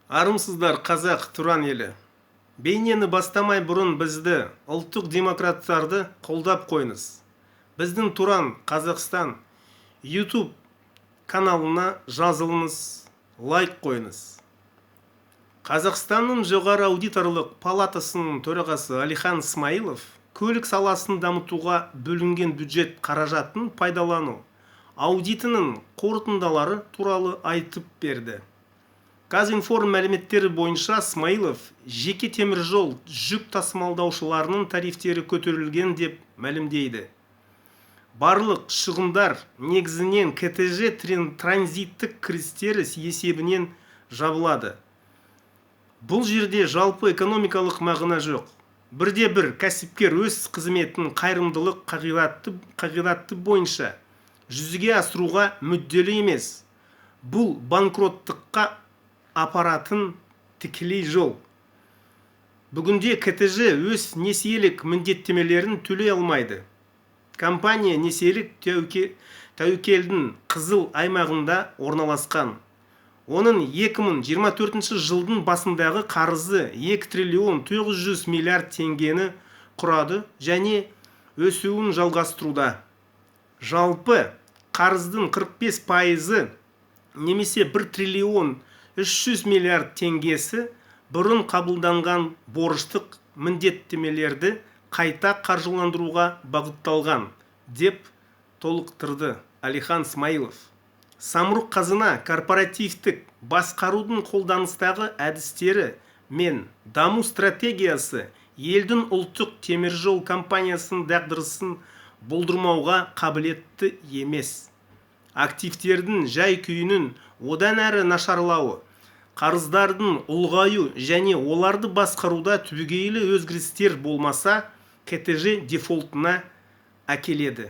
Армысыздар, қазақ, Тұран елі! Бейнені бастамай бұрын бізді, ұлттық демократтарды, қолдап қойыңыз. Біздің Тұран Қазақстан YouTube каналына жазылыңыз, лайк қойыңыз. Қазақстанның Жоғары аудиторлық палатасының төрағасы Алихан Смайылов көлік саласын дамытуға бөлінген бюджет қаражатын пайдалану аудитінің қорытындылары туралы айтып берді. Казинформ мәліметтері бойынша, Смайылов жеке теміржол жүк тасымалдаушыларының тарифтері көтерілген деп мәлімдейді. Барлық шығындар негізінен КТЖ транзиттік кірістері есебінен жабылады. Бұл жерде жалпы экономикалық мағына жоқ. Бірде бір кәсіпкер өз қызметін қайырымдылық қағидаты бойынша жүзеге асыруға мүдделі емес. Бұл банкроттыққа апаратын тікелей жол. Бүгінде КТЖ өз несиелік міндеттемелерін төлей алмайды. Компания несиелік тәуекелдің қызыл аймағында орналасқан. Оның 2024 жылдың басындағы қарызы 2 триллион 900 миллиард теңгені құрады және өсуін жалғастыруда. Жалпы қарыздың 45%-ы немесе 1 триллион 300 миллиард теңгесі бұрын қабылданған борыштық міндеттемелерді қайта қаржыландыруға бағытталған, деп толықтырды Алихан Смайылов. Самұрық Қазына корпоративтік басқарудың қолданыстағы әдістері мен даму стратегиясы елдің ұлттық теміржол компаниясының дағдарысын болдырмауға қабілетті емес. Активтердің жай-күйінің одан әрі нашарлауы, қарыздардың ұлғаю және оларды басқаруда түбегейлі өзгерістер болмаса, КТЖ дефолтына әкеледі.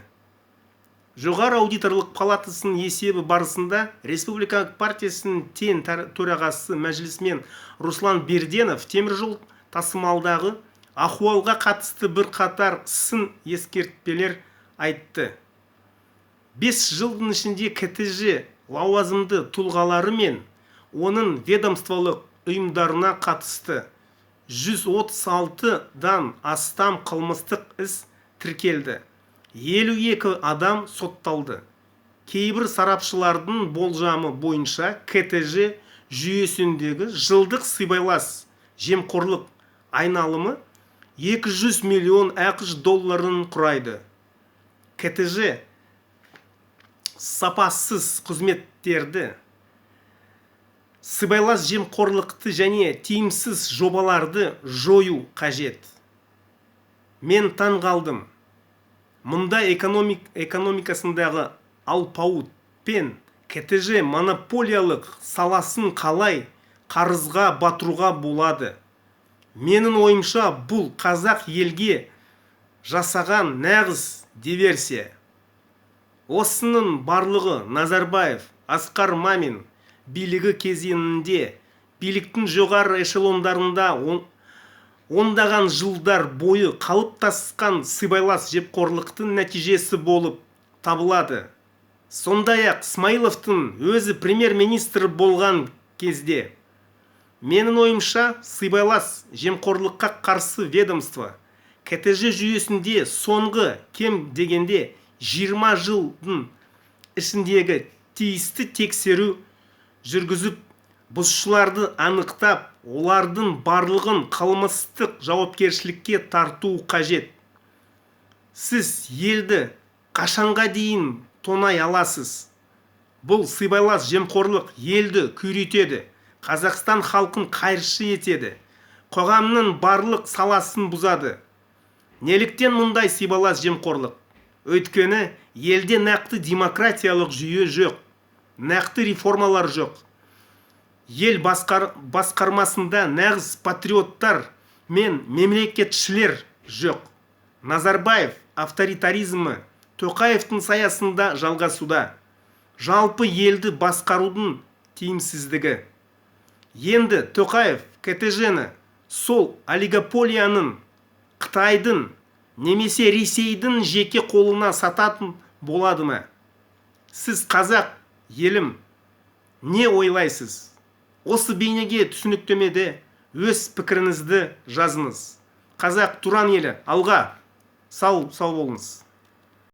Жоғары аудиторлық палатасының есебі барысында Республика партиясының тең төрағасы, мәжілісмен Руслан Берденов теміржол тасымалдағы ахуалға қатысты бірқатар сын ескертпелер айтты. 5 жылдың ішінде КТЖ лауазымды тұлғалары мен оның ведомстволық ұйымдарына қатысты 136-дан астам қылмыстық іс тіркелді, 52 адам сотталды. Кейбір сарапшылардың болжамы бойынша, КТЖ жүйесіндегі жылдық сыбайлас жемқорлық айналымы 200 миллион АҚШ долларын құрайды. КТЖ сапасыз қызметтерді, сыбайлас жемқорлықты және тиімсіз жобаларды жою қажет. Мен таң қалдым. Мұнда экономикасындағы алпауыт пен КТЖ монополиялық саласын қалай қарызға батыруға болады? Менің ойымша, бұл қазақ елге жасаған нағыз диверсия. Осының барлығы Назарбаев, Асқар Мамин билігі кезеңінде биліктің жоғары эшелондарында ондаған жылдар бойы қалыптасқан сыбайлас жемқорлықтың нәтижесі болып табылады. Сондай-ақ Смайыловтың өзі премьер-министр болған кезде, менің ойымша, сыбайлас жемқорлыққа қарсы ведомство КТЖ жүйесінде соңғы кем дегенде 20 жылдың ішіндегі тиісті тексеру жүргізіп, бұзушыларды анықтап, олардың барлығын қылмыстық жауапкершілікке тарту қажет. Сіз елді қашанға дейін тонай аласыз? Бұл сыбайлас жемқорлық елді күйретеді, Қазақстан халқын қайыршы етеді, қоғамның барлық саласын бұзады. Неліктен мұндай сыбайлас жемқорлық? Өйткені елде нақты демократиялық жүйе жоқ, нақты реформалар жоқ, ел басқармасында нағыз патриоттар мен мемлекетшілер жоқ. Назарбаев авторитаризмі Тоқаевтың саясында жалғасуда. Жалпы елді басқарудың тиімсіздігі. Енді Тоқаев КТЖ-ні сол олигополияның, Қытайдың немесе Ресейдің жеке қолына сататын болады ма? Сіз, қазақ елім, не ойлайсыз? Осы бейнеге түсініктемеде өз пікіріңізді жазыңыз. Қазақ Туран елі, алға! Сау, сау болыңыз.